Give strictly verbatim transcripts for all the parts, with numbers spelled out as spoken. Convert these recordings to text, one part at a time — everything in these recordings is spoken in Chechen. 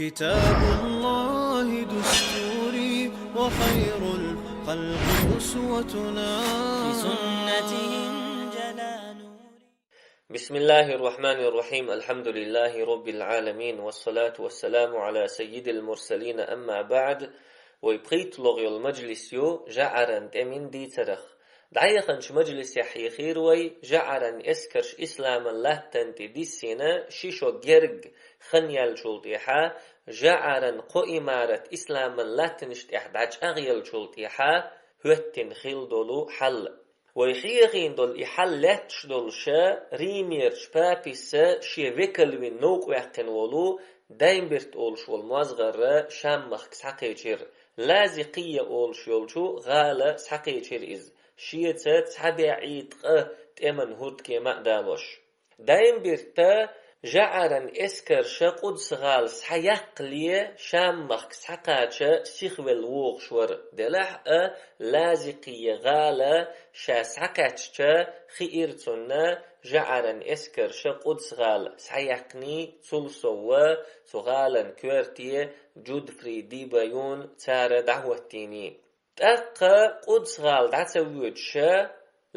كتاب الله دستوري وخير الخلق أسوتنا. بسنته انجلى نوري. بسم الله الرحمن الرحيم. الحمد لله رب العالمين. والصلاة والسلام على سيد المرسلين. أما بعد. Вай пхийтталагӀа йола мажлис ю жаӀаран тӀеман дийцарах. ДӀаяханчу мажлисехь хьехира вай, жаӀаран эскарш исламан латтан тӀе диссина ши шо герга хан яьллачул тӀаьхьа, жаӀаран кхо имарат исламан латтанаш тӀехь дӀачӀагӀъеллачул тӀаьхьа хӀоьттина хилла долу хьал. Вай хьехийна долу и хьал лаьтташ долуша, Римерчу паписа шен векалвина новкъаваьккхина волу Даймберт олуш волу мозгӀарра Шам-махка схьакхечира, Лазикъия олуш йолчу гӀала схьакхечира иза, шеца цхьа бӀе ткъа тӀеман хӀурдкема а далош. Даймберта жаӀаран эскарша Къудс-гӀала схьаяккхале, Шам-махка схьакхача сихвелла вогӀуш вара, делахь а Лазикъия гӀала ша схьакхаьчча, хиира цунна жаӀаран эскарша Къудс-гӀала схьаяьккхиний, цул совгӀа цу гӀалан коьрте Джудфри Дибаюн цара дӀахӀоттийний. ТӀаккха Къудс-гӀала дӀа ца воьдуша,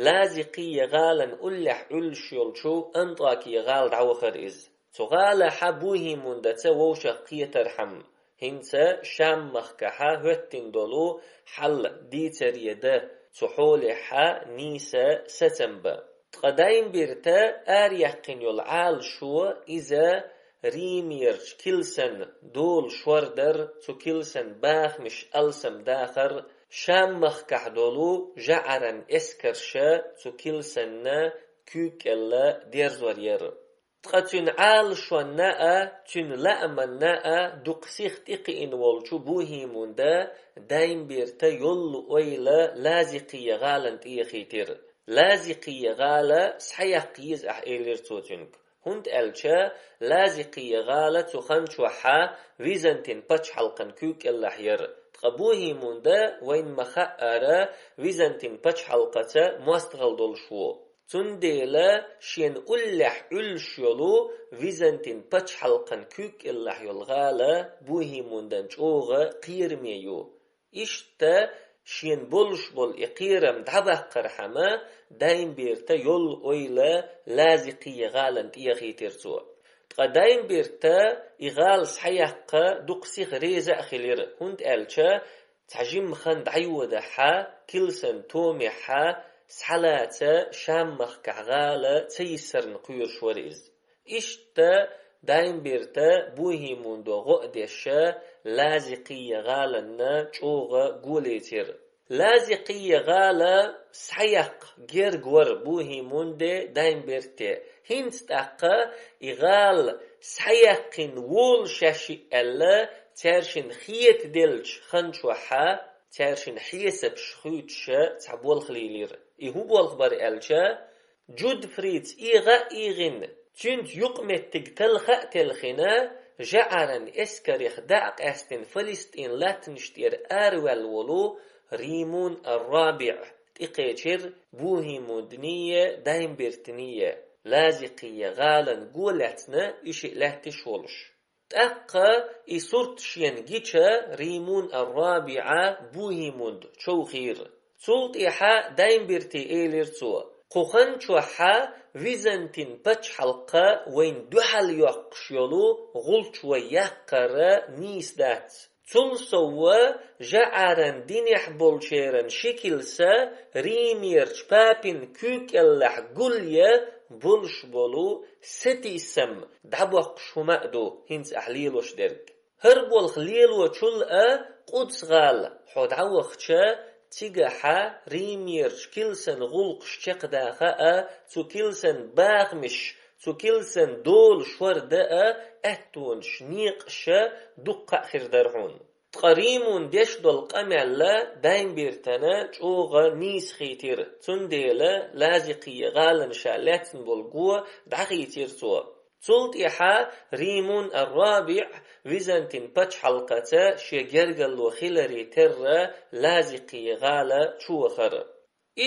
Лазикъия гӀалан уллехь Ӏуьллуш йолчу АнтӀокия гӀала дӀавахара иза. Цу гӀалахьа Бухьимундаца вовшах кхетархьама, хӀинца Шам-махкахьа хӀоьттина долу хьал дийцаре дан, цу хьолехьа нийса сацам бан. Ткъа Даймберта араяьккхина йолу Ӏалашо иза Римерчу килсан дола шор дар, цу килсан бахамаш алсам дахар, Шам-махкахь долу жаӀаран эскарша цу килсанна куьйга кӀелла дерзор яра. Ткъа цуьнан Ӏалашонна а, цуьнан лааманна а дукха сиха тӀекхиъна волчу Бухьимунда Даймберта йоллу ойла Лазикъия гӀалан тӀе яхийтира. Лазикъия гӀала схьаяккха еза ахь, элира цо цуьнга. ХӀунда аьлча Лазикъия гӀала цу хан чохьа Византин пачхьалкхан куьйга кӀеллахь яра. Ткъа Бухьимунда, вайна ма-хаъара, Византин пачхьалкхаца мостагӀалла долуш ву. Цундела шена уллехь Ӏуьллуш йолу Византин пачхьалкхан куьйга кӀеллахь йолу гӀала Бухьимундан чӀогӀа кхераме ю. Иштта шена болуш болу и кхерам дӀабаккхархьама, Даймберта йоллу ойла Лазикъия гӀалан тӀе яхийтира цо. Ткъа Даймберта и гӀала схьаяккха дукха сиха реза а хилира, хӀунда аьлча цхьа жимма хан дӀайодахьа, килсан томехьа схьалаца Шам-махкахь гӀала ца йиссарна кхоьруш вара иза. Иштта Даймберта Бухьимундо гӀо а деша, Лазикъия гӀаланна чӀогӀа го лецира. Лазикъия гӀала схьаяккха герга вара Бухьимунде Даймберте. ХӀинца тӀаккха и гӀала схьаяьккхина волу шаьшшиъ аьлла, цаьршинна хетаделлачу хан чохьа, цаьршинна хьесапаш хуьйцуша цхьа болх лийлира. И хӀун болх бара аьлча, Джудфрица эгӀа а эгӀина, цуьнца юкъаметтиг талха а телхина, жаӀаран эскарех дӀа а къаьстина Фалестин латтанаш тӀера араваьлла волу Римун ар-РабиӀ тӀекхечира Бухьимундание, Даймбертание, Лазикъия гӀалан го лаьцна и шиъ лаьтташ волуш. ТӀаккха и сурт шена гича Римун ар-РабиӀа Бухьимунда човхийра. Цул тӀаьхьа Даймберте элира цо: «Кху хан чохьа Византин пачхьалкха вайна дуьхьал йоккхуш йолу гӀулч вай яккхара нийса дац. Цул совгӀа жаӀаран динехь болчеран ши килса Римерчу папин куьйга кӀеллахь гулъян болуш болу сатийсам дӀабоккхуш хӀума а ду хӀинца ахь лелош дерг. ХӀара болх лелочул а Къудс-гӀала хьо дӀавахча, цигахьа Римерчу килсан гӀуллакхаш чекхдаха а, цу килсан бахамаш, цу килсан дола шор дан а, аьттонаш, некъаша дуккха а хир дара хьуна». Ткъа Римун деш долу къамел Даймбертана чӀогӀа нийса хийтира, цундела Лазикъия гӀалана ша лаьцна болу го дӀахийцира цо. Цул тӀаьхьа Римун ар-РабиӀ Византин пачхьалкхаца шен гергарло хиларе терра Лазикъия гӀала чу вахара.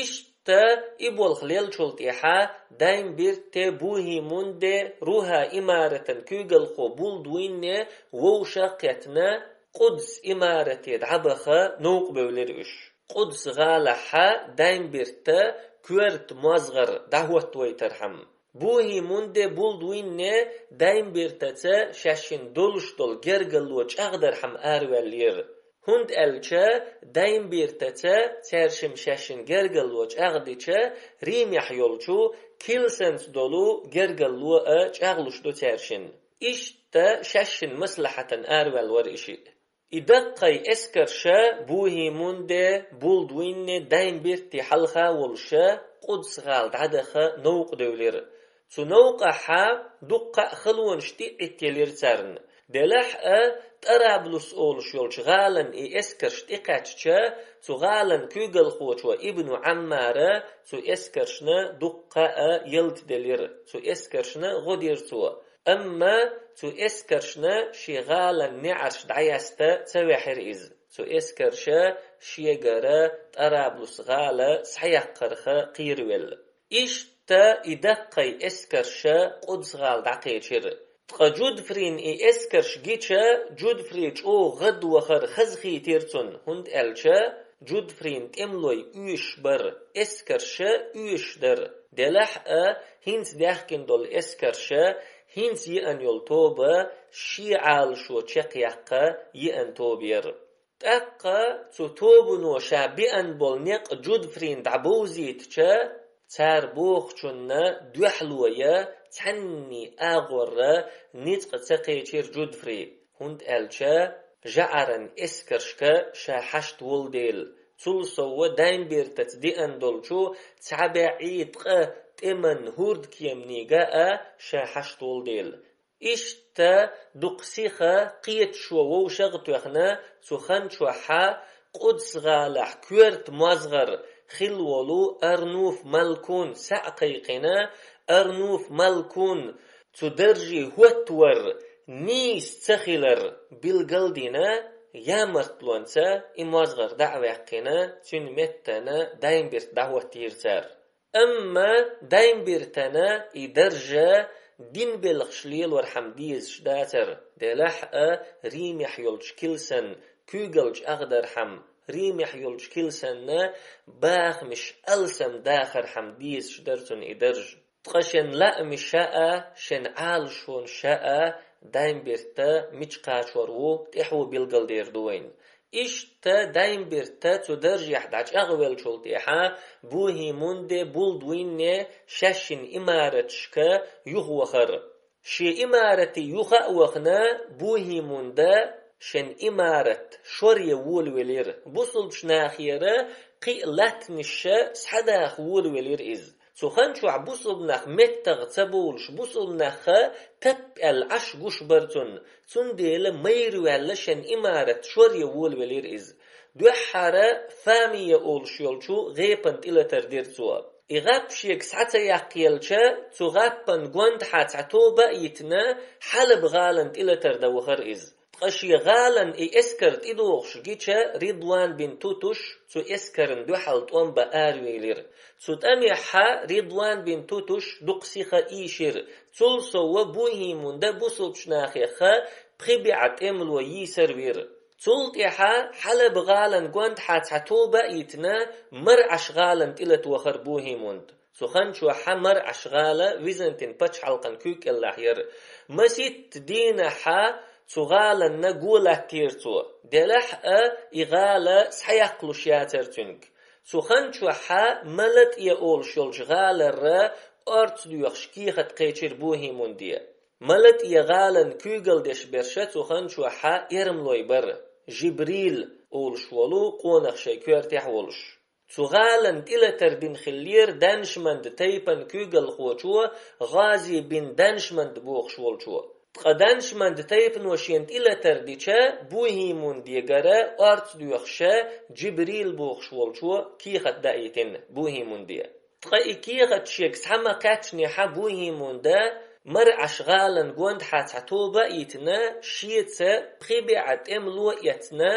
Иштта Иштта и болх лелчул тӀехьа Даймбирте, Бухимунде, Руха имаратан куьйгалхо Булдвинне вовшах а кхетна, Къудс имарате дӀабаха новкъа бевлира уьш. Къудс гӀалахьа Даймбирта коьрта мозгӀар дӀахӀоттавайтархьама. Бухимунде, Булдвинне Даймбиртаца шаьшшинна долуш долу гергарло чӀагӀдархьама араваьллера. ХӀунда аьлча Даймбиртаца цаьршимма шаьшшинна гергарло чӀагӀдича, Римехь йолчу Килсанца долу гергарло а чӀагӀлуш ду цаьршинна. Иштта шаьшшинна маслахьатана араваьлла вара и шиъ. И даккхий эскарша Бухимунде, Булдвинне, Даймбирте хьалха а волуша Къудс-гӀала дӀадаха новкъа девлира. Цу новкъахьа дуккха а халонаш тӀе а Ӏиттелира царна. Делахь а, ТӀараблус олуш йолчу гӀалан и эскарш тӀекхаьчча, цу гӀалан куьйгалхочо Ибну Ӏаммара цу эскаршна дуккха а ялта делира, цу эскаршна гӀо дира цо. Амма цу эскаршна шен гӀалан неӀарш дӀаяста ца ваьхьира иза. Цу эскарша шегара ТӀараблус-гӀала схьаяккхарха кхеравелла. Иштта и даккхий эскарша Къудс-гӀала дӀакхечира. Ткъа Джудфрин и эскарш гича, Джудфри чӀогӀа гӀадвахар хазахийтира цунна, хӀунда аьлча Джудфрин тӀемалой оьшуш бара, эскарша оьшуш дара. Делахь а, хӀинца даьхкина долу эскарша, хӀинца еана йолу тоба шен Ӏалашо чекхъяккха еана тоба яра. ТӀаккха цу тобано ша беана болу некъ Джудфрин дӀабовзийтича, цара бохучунна дуьхьало ян цхьанний агӀорра ницкъ ца кхечира Джудфри, хӀунда аьлча жӀаран эскаршка ша хьашт волу дела, цул сов Даймбиртаца деана долчу цхьа бӀе ткъа тӀеман хӀордкеманга а ша хьашт волу дела. Иштта дукха сиха кхеташо вовшах а тоьхна, цу хан чохьа Къудс-гӀалахь коьрта мозгӀар хилла волу Арнуф-Малкун схьа а кхайкхина, Арнуф-Малкун цу даржехь хӀоттавар нийса ца хилар билгал а дина, ямартлонца и мозгӀар дӀа а ваьккхина, цуьнан меттана Даймбирт дӀахӀоттийра цара. Амма Даймбиртана и даржа дин белхаш лелорхьама дезаш дацара, делахь а Римехь йолчу Килсан куьйгалла чӀагӀдархьама, Римехь йолчу Килсанна бахамаш алсам дахархьама дезаш дара цунна и даржа. Ткъа шен лаамаша а, шен Ӏалашонаша а Даймбирта мича кхачор ву, тӀаьхьо билгалдер ду вайна. Иштта Даймбирта цу даржехь дӀачӀагӀвеллачул тӀаьхьа Бухимунде, Булдвинне шаьшшинна имараташка юхавахара. Шен имарате юха а вахана, Бухимунда шен имарат шоръян волавелира. Бусулбачу нахера кхин а латтанашша схьадаха волавелира иза. Цу хан чохь бусулба нах меттах ца бовлуш, бусулба нахха таппа аьлла Ӏаш гуш бара цунна, цундела майра ваьлла шен имарат шоръян волавелира иза. Дуьххьара Фамия олуш йолчу гӀепан тӀелатар дира цо. И гӀап шега схьа ца яккхаелча, цу гӀаппан гондахьа цхьа тоба а йитина, Хьалаб-гӀалан тӀелатар дан вахара иза. Ткъа шен гӀалан и эскар тӀедогӀуш гича, Ридван бин Тутуш цу эскарна дуьхьал тӀом бан аравелира. Цу тӀамехьа Ридван бин Тутуш дукха сиха ийшира, цул сова Бухимунда бусулбачу нахехха пхи бӀе тӀемало йийсар вира. Цул тӀаьхьа Хьалаб-гӀалан гондахьа цхьа тоба а йитина, МарӀаш-гӀалан тӀелата вахара Бухимунд. Цу хан чохьа МарӀаш-гӀала Византин пачхьалкхан куьг кӀеллахь яра. Маситта дийнахьа цу гӀаланна го латтийра цо. Делахь а и гӀала схьаяккхалуш яцара цуьнга. Цу хан чохьа Малатъя олуш йолчу гӀалара орца доьхуш кехат кхечира Бухимунде. Малатъя гӀалан куьйгалла деш берш цу хан чохьа эрмалой бара, Жибрил олуш волу къонах шайн коьртехь а волуш. Цу гӀалан тӀелатар дина хиллера Даншманд тайпан куьйгалхочо, ГӀази бин Даншманд бохуш волчо. Ткъа Даншманд тайпано шена тӀелатар дича, Бухимундегара орца доьхуша Джибрил бохуш волчо кехат даийтина Бухимунде. Ткъа и кехат шега схьа ма кхаьчнехьа, Бухимунда МарӀаш-гӀалан гондахьа цхьа тоба а йитина, шеца пхи бӀе тӀемало а эцна,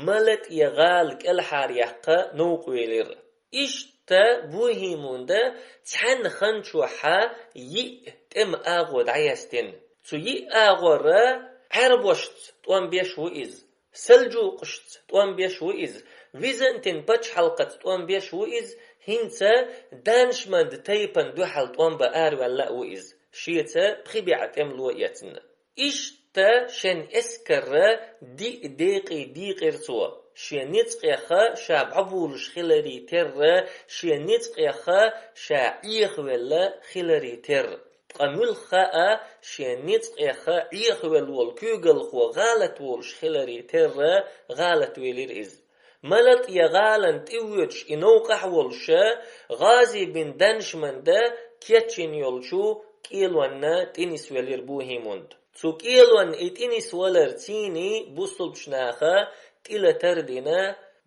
Малатъя-гӀала кӀелхьаръяккха новкъа велира. Иштта Иштта БухӀимунда цхьан хан чохьа йиъ тӀема агӀо дӀаяздина. Цу йиъ агӀора Ӏарбошца тӀом беш ву иза, сальджукъашца тӀом беш ву иза, Византин пачхьалкхаца тӀом беш ву иза, хӀинца даншманда тайпан дуьхьал тӀом бан араваьлла а ву иза, шеца пхи бӀаь тӀемало эцна. Иштта шен эскарра диъ декъе дийкъира цо, шен ницкъех ша бӀобулуш хиларе терра, шен ницкъех ша Ӏехавелла хиларе терра. Ткъа муьлхха а шен ницкъех Ӏехавелла волу куьйгалхо гӀалат волуш хиларе терра, гӀалат велира иза. МалатӀя гӀалина тӀевоьдуш и новкъахь волуша, ГӀази бин Даншманда кечйина йолчу кӀелонна тӀе нисвелира БухӀимунд. Цу кӀелонна и тӀе нисваларца бусалбачу наха тӀелатар а дина,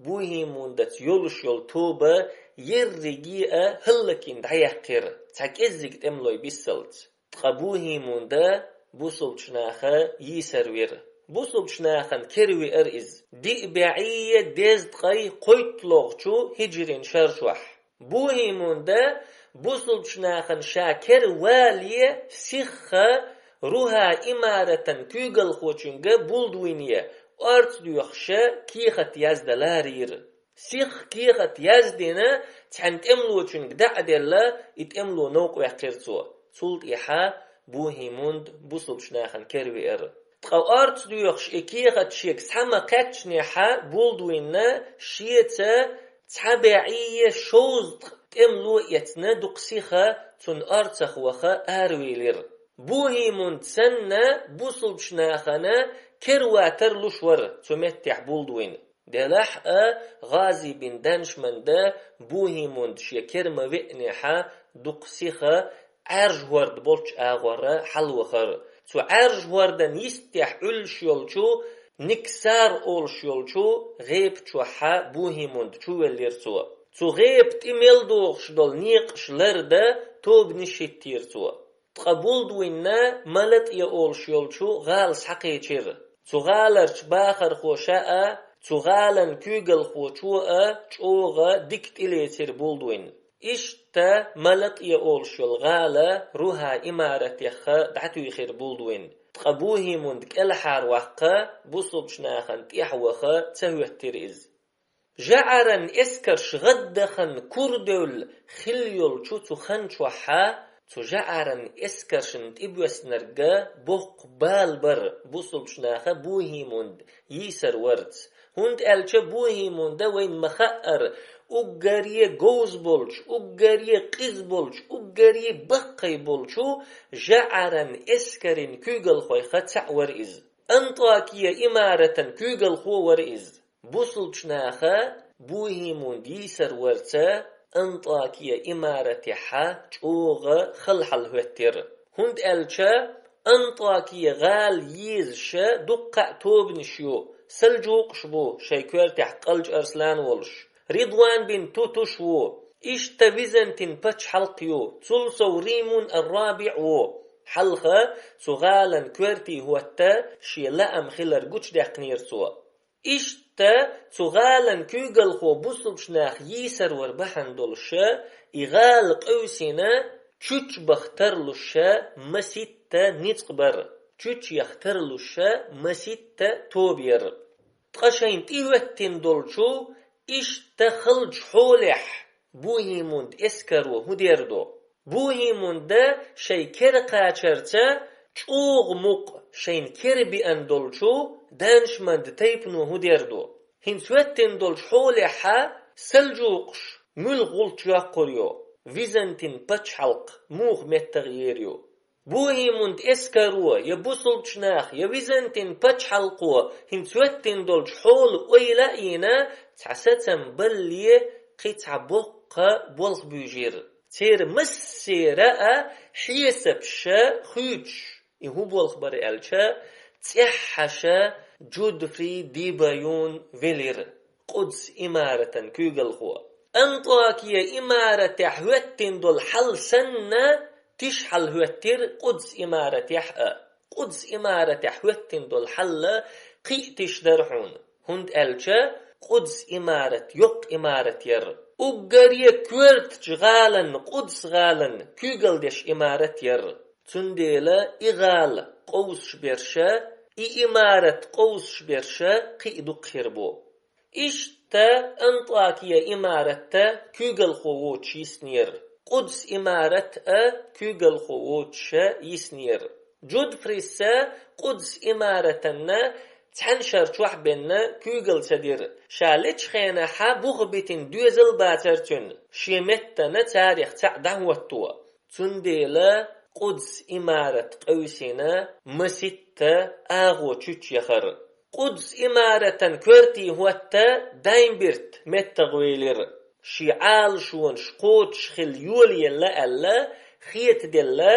БухӀимундаца йолуш йолу тоба ерриге а хӀаллакйина дӀаяьккхира, цхьа кӀеззиг тӀемалой биссалц. Ткъа БухӀимунда бусалбачу наха йийсар вира. Бусалбачу нахана кера веара иза диъ бӀаьи дезткъе кхойтталгӀачу хӀиджрин шар чохь. БухӀимунда бусалбачу нахана ша кера вале сихха РухӀа имаратан куьйгалхочуьнга Булдвине орца доьхуша кехат яздан ларийра. Сихха кехат яздина, цхьана тӀемалочуьнга дӀа а делла, и тӀемало новкъа ваьккхира цо. Цул тӀаьхьа БухӀимунд бусалбачу нахана кера веара. Ткъа орца доьхуш и кехат шега схьа ма кхаьчнехьа, Булдвинна шеца цхьа бӀаьи шовзткъа тӀемало эцна дукха сиха цунна орцах ваха аравелира. БухӀимунд санна бусалбачу нахана кера ван тарлуш вара цу меттехь Булдвин. Делахь а ГӀази бин Даншманда БухӀимунд шен кера ма веънехьа дукха сиха Ӏаьржа хӀорда болчу агӀора хьалавахара. Цу Ӏаьржа хӀордан йистехь Ӏуьллуш йолчу Никсар олуш йолчу гӀепа чохьа БухӀимунд чувеллера цо. Цу гӀепа тӀе мел догӀуш долу некъаш лардан тобанаш хӀиттийра цо. Ткъа Булдвинна МалатӀя олуш йолчу гӀала схьакхечира. Цу гӀаларчу бахархоша а, цу гӀалан куьйгалхочо а чӀогӀа дика тӀелецира Булдвин. Иштта МалатӀя олуш йолу гӀала РухӀа имаратех дӀатуьйхира Булдвин. Ткъа БухӀимунд кӀелхьарваккха, бусалбачу нахана тӀаьхьа ваха ца хӀоьттира иза. ЖаӀаран эскарш гӀаддахана кура девлла хилла йолчу цу хан чохьа, цу жаӀаран эскаршна тӀебоьссинарг боккха бала бара бусалбачу наха БухӀимунд йийсар варца. ХӀунда аьлча БухӀимунда вайна ма-хаъара, уггаре говза болчу, уггаре къиза болчу, уггаре баккхий болчу жаӀаран эскаран куьйгалхойх цхьаъ вара иза. АнтӀокия имаратан куьйгалхо вара иза. Бусалбачу наха БухӀимунд йийсар варца АнтӀокия имаратехьа чӀогӀа хала хьал хӀоьттира. ХӀунда аьлча АнтӀокия гӀала езаша дуккха а тобанаш ю, сальджукъаш бу шайн коьртехь Къалча Арслан волуш, Ридван бин Тутуш ву, иштта Византин пачхьалкх ю, цул сов Римун ар-РабиӀ ву. Хьалха цу гӀалан коьрте хӀотта шен лаам хилар гучудаьккхинера цо. Иштта цу гӀалан куьйгалхо бусалбачу нах йийсар вар бахьана долуша, и гӀала къевсина чучча баха тарлуша маситта ницкъ бара, чучча яха тарлуша маситта тоба яра. Ткъа шайна тӀехӀоьттина долчу иштта халчу хьолехь БухӀимунд эскаро хӀун дер ду? БухӀимунда шайн кера кхачарца чӀогӀа мукъ шайна кера биъна долчу даншманда тайпано хӀун дер ду? ХӀинца хӀоьттина долчу хьолехьа сальджукъаш муьлха гӀулч йоккхур ю? Византин пачхьалкх муха меттах ер ю? БухӀимунд эскаро, я бусалбачу нах, я Византин пачхьалкхо хӀинца хӀоьттина долчу хьола ойла а йина, цхьа сацам балле, кхин цхьа боккха болх буьйжира. Церан массеран а хьесапаш хуьйцуш, и хӀун болх бара аьлча, цӀеххьаша Джудфри Дибаюн велира, Къудс имаратан куьйгалхо. АнтӀокия имаратехь хӀоьттина долу хьал санна, тиша хьал хӀоьттира Къудс имаратехь а. Къудс имаратехь хӀоьттина долу хьал кхин а тиша дара хьуна, хӀунда аьлча Къудс имарат йоккха имарат яра. Уггаре коьртачу гӀаланна Къудс-гӀаланна куьйгалла деш имарат яр. Цундела и гӀала къовсуш берш, и имарат къовсуш берш кхин а дукха хир бу. Иштта Антакия имаратта куьйгалхо воцуш йиснера, Къудс имаратта куьйгалхо воцуш йиснера. Джудфрис Къудс имаратанна цхьана шар чохь бенна куьйгалла ца дира. Ша лечу хенахь бух битина доьзал бацара цуьнан, шен меттана царех цхьаъ дӀахӀотто. Цундела Къудс имарат къевсина маситта агӀо чуьчу яхара. Къудс имаратан коьртийн хӀотта Даймбирт меттахвелира. Шен Ӏалашонаш кхочуш хила йолаелла аьлла, хетаделла,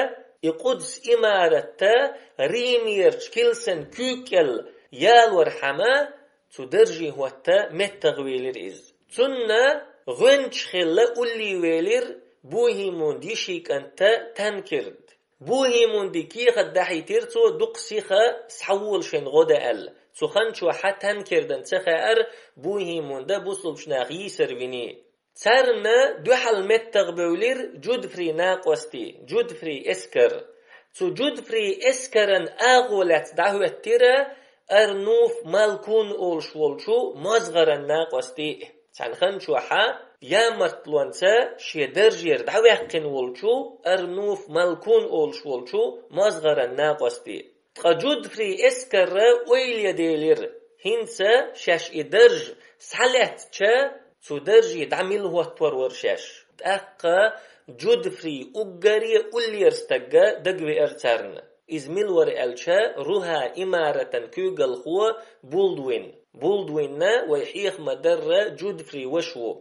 и Къудс имаратта Римерчу килсан куьйга кӀел ялорхьама, цу даржийн хӀотта меттахвелира иза. Цунна гӀоьнча хилла уллийвелира Бухимунда йишин кӀант Танкирд. Бухимунди кехат дахьийтира цо дукха сиха схьавола шайна гӀо дан аьлла. Цу хан чохь Танкирдан ца хаьара Бухимунда бусулбачу нах йийсар виний. Царна дуьхьал меттахбевлира Джудфри накъостий, Джудфри эскар. Цу Джудфри эскаран агӀо лаьцна дӀахӀоьттира Арнуф Малкун олуш волчу мозгӀаран накъостий. Цхьана хан чохь ямартлонца шен даржера дӀаваьккхина волчу Арнуф Малкун олуш волчу мозгӀаран накъостий. Ткъа Джудфри эскарра ойла ян делира, хӀинца шаьш и дарж схьалаьцча, цу даржий дӀа мила хӀоттор вара шаьш. ТӀаккха Джудфри уггаре уллера стагга дагавеара царна. Иза мила вара аьлча, Руха имаратан куьйгалхо Булдвин. Булдвинна вай хьехам ма-дарра Джудфри ваша ву.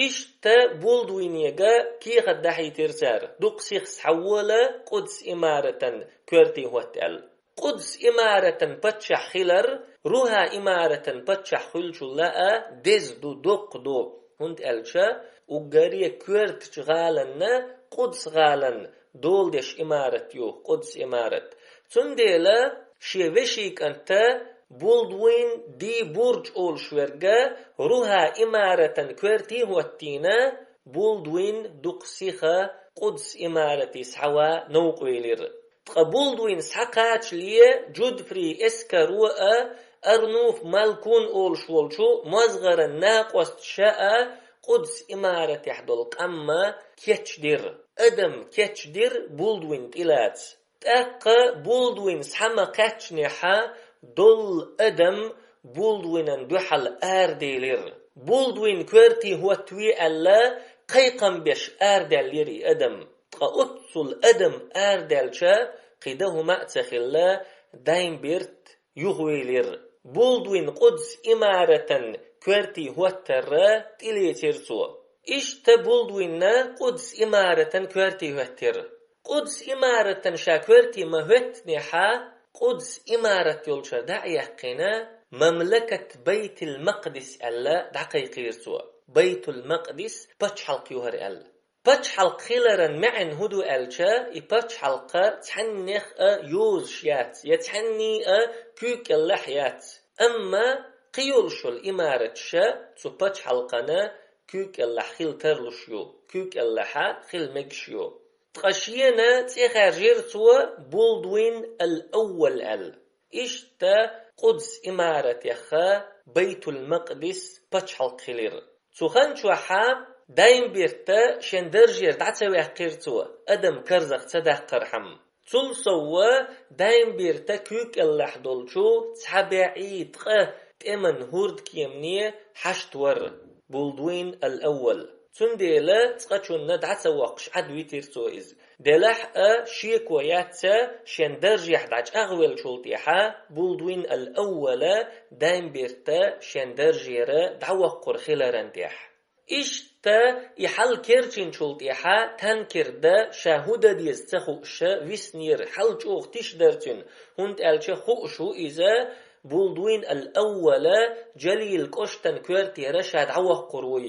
Иштта Булдвинега кехат дахьийтира цара, дукха сиха схьавола Къудс имаратан коьртийн хӀотта аьлла. Къудс имаратан паччахь хилар Руха имаратан паччахь хуьлучул а деза ду, доккха ду, хӀунда аьлча уггаре коьртачу гӀаланна Къудс-гӀаланна дола деш имарат ю Къудс имарат. Цундела шен вешин кӀант Булдвин ди Бурж олуш верг Руха имаратан коьрте хӀоттийна, Булдвин дукха сиха Къудс имарате схьаван новкъа велира. Ткъа Булдвин схьакхачале Джудфри эскаро а, Арнуф Малкун олуш волчу мозгӀаран накъосташа а Къудс имаратехь долу къам кечдира. Адам кечдира Булдвин тӀелаца. ТӀаккха Булдвин схьа ма-кхаьчнехь, долу адам Булдвинан дуьхьал араделира. Булдвин коьрте хӀоттаве аьлла, кхайкхам беш арадаьллера и адам. Ткъа оццул адам арадаьлча, кхин дан хӀума а ца хилла, Даймбирт юхавелира. Булдвин Къудс имаратан коьрте хӀоттарра тӀелецира цо. Иштта Булдвинна Къудс имаратан коьрте хӀоьттира. Къудс имаратан ша коьрте ма-хӀоьттинехь, Къудс имарат йолчара дӀа а яьккхина, мамлакат Байтул-Макъдис аьлла дӀакхайкхийра цо. Байтул-Макъдис пачхьалкх ю хӀара аьлла. Пачхьалкх хиларан маьӀна хӀун ду аьлча, и пачхьалкх цхьаннех а йозуш яц, я цхьанний а куьйга кӀеллахь яц. Амма кхин йолуш йолу имараташ цу пачхьалкхана куьйга кӀеллахь хила тарлуш ю, куьйга кӀеллахь хила мегаш ю. Ткъа шена цӀе хаьржира цо Булдвин ал-Аввал аьлла. Иштта Къудс имаратех Байтул-Макъдис пачхьалкх хилира. Цу хан чохь Даймбирта шен даржера дӀа ца ваьккхира цо, адам карзах ца даккхархьама. Цул сов Даймбирта куьйга кӀеллахь долчу цхьа бӀе ткъа тӀеман хӀордкемане хьашт вара Булдвин ал-Аввал. Цундела цкъачунна дӀа ца воккхуш Ӏад витира цо иза. Делахь а шеко яц шен даржехь дӀачӀагӀвеллачул тӀаьхьа Булдвин ал-Аввала Даймбирта шен даржера дӀавоккхур хиларан тӀехь. Иштта и хьал керчинчул тӀаьхьа Танкирда ша хӀун дан деза ца хууш виснера, хьал чӀогӀа тиша дара цуьнан, хӀунда аьлча хууш ву иза Булдвин ал-Аввала Джалил кӀоштан коьртера ша дӀавоккхур вуй.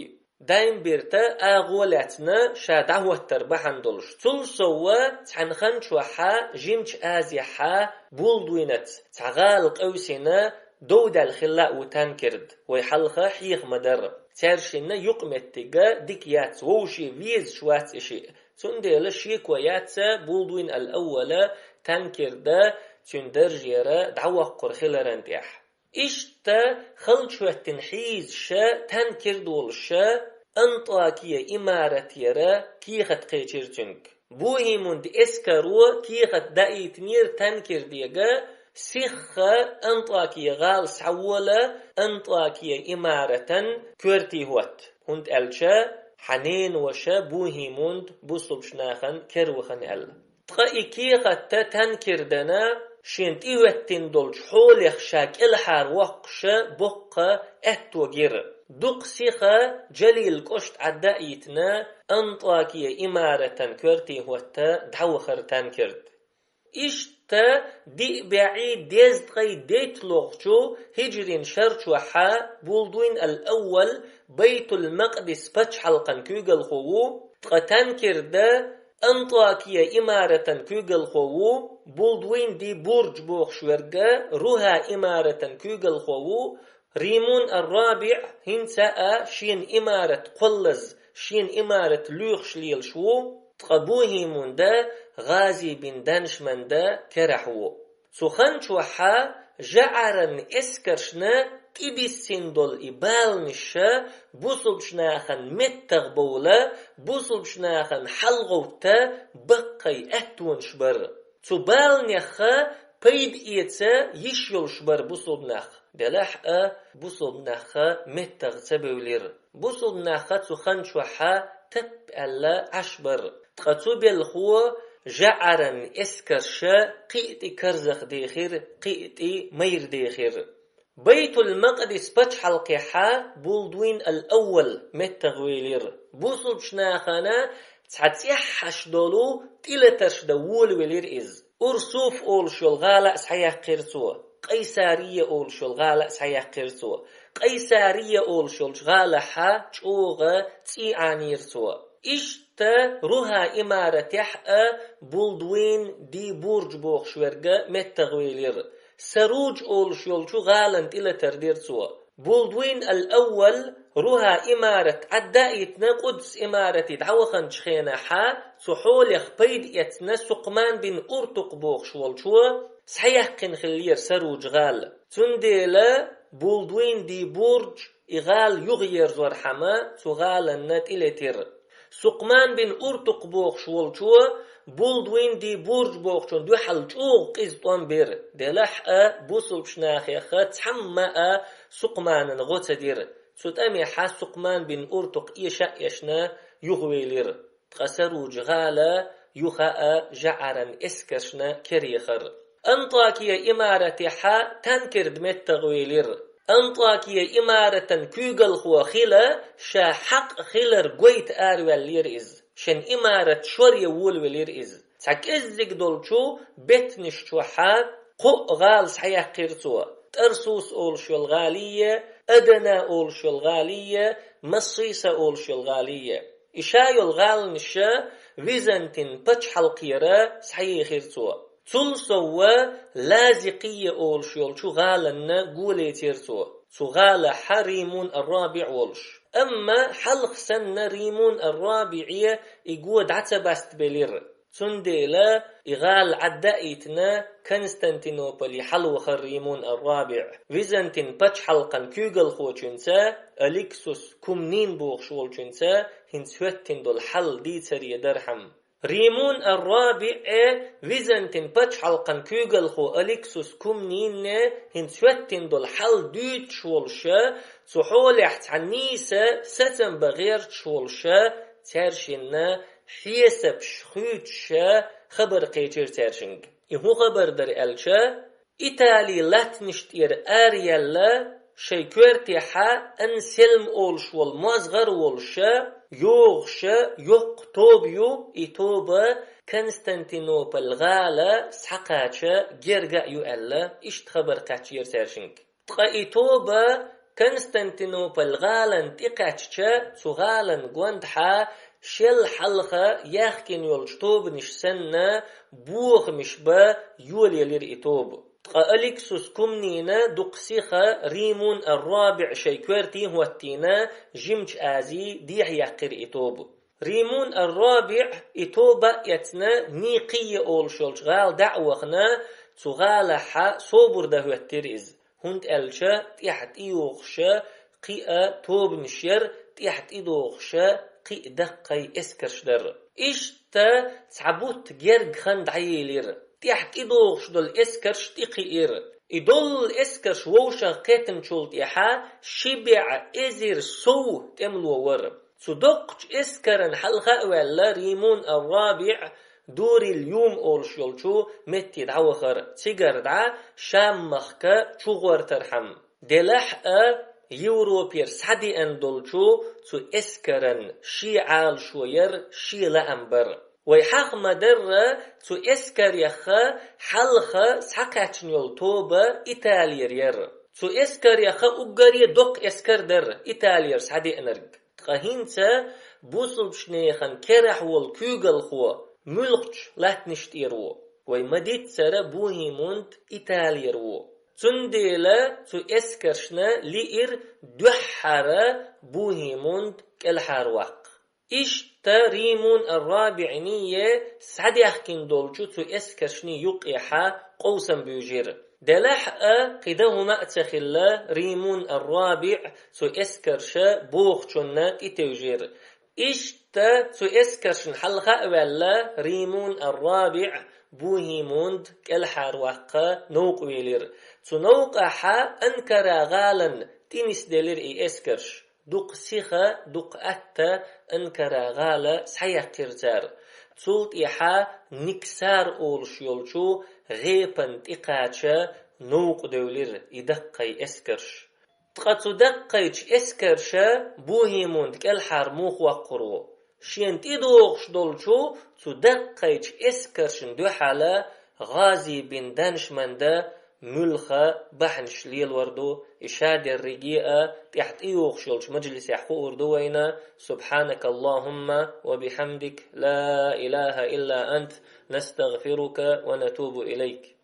Даймбирта агӀо лаьцна ша дӀахӀоттар бахьана долуш. Цул сов цхьана хан чохь Жимачу Азехь Булдвинаца цхьа гӀала къевсина довдаьлла хилла а ву Танкерд, вай хьалха хьеха ма дарра. Цаьршинна юкъаметтиг дика яц, вовше везаш вац и шиъ. Цундела шеко яц Булдуин ал-Аввала Танкерда цуьнан даржера дӀавоккхур хиларан тӀехь. Иштта халча хӀоьттина хьийзаша, Танкерд волуша, Антакия имаратера кехат кхечира цуьнга. Бухимунд эскаро кехат даийтинера Танкердега, сихха Антакия гӀала схьавола, Антакия имаратан коьртехӀотта, хӀунда аьлча хьан ненаваша Бухимунд бусулбачу нахана кер вахана аьлла. Ткъа и кехатта Танкердана шена тӀехӀоьттина долчу хьолех ша кӀелхьара воккхуша боккха аьтто гира. Дукха сиха Джалил кӀошта Ӏаддаийтина, Антакия имаратан коьртехӀотта дӀавахара Танкерд. Иштта диъ бӀе дезткъе дейтталгӀачу хӀиджрин шарчохьа Булдуин ал-Аввал Байтул-Макъдис пачхьалкхан куьйгалхо ву, ткъа Танкерда Антакия имаратан куьйгалхо ву, Булдуин ди Бурдж бохуш верг Руха имаратан куьйгалхо ву, Римун ар-РабиӀ хӀинца а шена имарат кхоллаза, шена имарат лоьхуш лелаш ву, ткъа Бухимунда ГӀази бин Даншманда керахь ву. Цу хан чохьа жаӀаран эскаршна тӀедиссина долу и баланаша бусулбачу нахана меттах бовла, бусулбачу нахана хьалагӀовтта баккхий аьттонаш бара. Цу баланеха пайда эца йиш йолуш бара бусулба нах. Делахь а бусулба нахха меттах ца бевлира. Бусулба нахха цу хан чохьа тап аьлла Ӏаш бара. Ткъа цу белхо жаӀаран эскарша кхиъ тӀе карзах дехира, кхиъ тӀе майра дехира. Байтул-Макъдис пачхьалкхехьа Булдуин ал-Аввал меттах велира. Бусулбачу нахана цхьа цӀеххьаш долу тӀелатарш дан волавелира иза. Урсуф олуш йолу гӀала а схьаяьккхира цо, Къайсария олуш йолу гӀала а схьаяьккхира цо. Къайсария олуш йолчу гӀалахьа чӀогӀа цӀий Ӏанийра цо. Иштта Руха имаратехь а Булдуин ди Бурдж бохуш верг меттах велира. Саруж олуш йолчу гӀалан тӀелатар дира цо. Булдуин ал-Аввал Руха имарат Ӏаддаийтина Къудс имарате дӀаваханчу хенахьа, цу хьолех пайда эцна Сукъман бин Уртукъ бохуш волчо схьаяьккхина хиллера Саруж гӀала. Цундела Булдуин ди Бурдж и гӀала юхаерзорхьама, цу гӀаланна тӀелетира. Сукъман бин Уртукъ бохуш волчо Булдуин ди Бурдж бохучун дуьхьал чӀогӀа къиза тӀом бира, делахь а бусулбачу нахеха цхьамма а Сукъманан гӀо ца дира. Цу тӀамехьа Сукъман бин Уртукъ эша а эшна юхавелира. Ткъа Саруж гӀала юха а жаӀаран эскаршна керехара. Антакия имаратехьа Танкерд меттах велира. Антакия имаратан куьйгалхо хила ша хьакъ хилар гойта араваьллера иза. Шен имарат шоръян волавелира иза. Цхьа кӀеззиг долчу беттанаш чохьа кхоъ гӀала схьаяьккхира цо. ТӀарсус олуш йолу гӀалийе, Адана олуш йолу гӀалийе, Массиса олуш йолу гӀалийе. И ша йолу гӀаланаша Византин пачхьалкхера схьаехира цо. Цул совва Лазикъия олуш йолчу гӀаланна голецира цо, цу гӀалахьа Римун ар-РабиӀ волуш. Амма хьалха санна Римун ар-РабиӀе и го дӀа ца бастабелира. Цундела и гӀала Ӏаддаийтина Константинополе хьалавахара Римун ар-РабиӀ, Византин пачхьалкхан куьйгалхочуьнца Алексус Кумнин бохуш волчуьнца хӀинца хӀоьттина долу хьал дийцаре дархьама. Римун ар-РабиӀе Византин пачхьалкхан куьйгалхо Алексус Кумнинне хӀинца хӀоьттина долу хьал дуьйцуш волуша, цу хьолехь цхьа нийса сацам бан гӀерташ волуша, цаьршинна хьесапаш хуьйцуша хабар кхечира цаьршинга. И хӀун хабар дара аьлча, Итали латтанаш тӀера араяьлла, шайн коьртехьа Анселм олуш волу мозгӀар а волуша, йогӀуша йоккха тоба ю, и тоба Константинополь гӀала схьакхача герга а ю аьлла, иштта хабар кхаьчнера цаьршинга. Ткъа и тоба Константинополь гӀалан тӀекхаьчча, цу гӀалан гондахьа шел хьалха яхкина йолчу тобанаш санна, бохамаш бан йолаелира и тоба. Ткъа Алексус Кумнина дукха сиха Римун ар-РабиӀ шоай коьрте хӀоттийна, Жимача Азе дехьаяьккхира и тоба. Римун ар-РабиӀ и тоба а эцна, Никъия олуш йолчу гӀала дӀа а вахана, цу гӀалахь собар дан хӀоьттира иза, хӀунда аьлча тӀаьхьа тӀейогӀуш кхин а тобанаш яра, тӀаьхьа тӀедогӀуш кхин а даккхий эскарш дара. Иштта цхьа бутт герга хан дӀаелира. ТӀаьхьа тӀедогӀуш долу эскарш тӀекхиира. И долу эскарш вовшах кхетначул тӀаьхьа ши бӀе эзар сов тӀемало вара. Цу доккхачу эскаран хьалха а ваьлла, Римун ар-РабиӀ Дурил Юм олуш йолчу метте дӀавахара, цигара дӀа Шам-махка чугӀортархьама. Делахь а Европера схьадеана долчу цу эскаран шен Ӏалашо яра, шен лаам бара. Вай хьаха ма-дарра, цу эскарех хьалха схьакхаьчна йолу тоба Италера яра. Цу эскарех уггаре доккха эскар дара Италера схьадеанарг. Ткъа хӀинца бусалбачу нехан керахь волу куьйгалхо муьлхачу латтанаш тӀера ву? Вай ма-дийццара, Бухимунд Италера ву. Цундела цу эскаршна лиира дуьххьара Бухимунд кӀелхьарваккха. Иштта Римун ар-РабиӀ схьадаьхкина долчу цу эскаршна юккъехь къовсам буьйжира. Делахь а кхин дан хӀума а ца хилла, Римун ар-РабиӀ цу эскарша бохучунна тӀетевжира. Иштта цу эскаршна хьалха а ваьлла, Римун ар-РабиӀ Бухимунд кӀелхьарваккха новкъа велира. Цу новкъахь Анкара гӀалина тӀе нисделира и эскарш. Дукха сиха, дукха атта Анкара гӀала схьаяьккхира цара. Цул тӀаьхьа Никсар олуш йолчу гӀепана тӀекхача новкъа девлира и даккхий эскарш. Ткъа цу даккхийчу эскарша Бухимунд кӀелхьара муха ваккхур ву? Шена тӀедогӀуш долчу цу даккхийчу эскаршна дуьхьал ГӀази бин Даншманда муьлха бахьанаш лелор ду, и шадерриге а, тӀаьхьа тӀейогӀуш йолчу мажлисехь хуур ду вайна. سبحانك اللهم وبحمدك، لا إله إلا أنت، نستغفرك ونتوب إليك.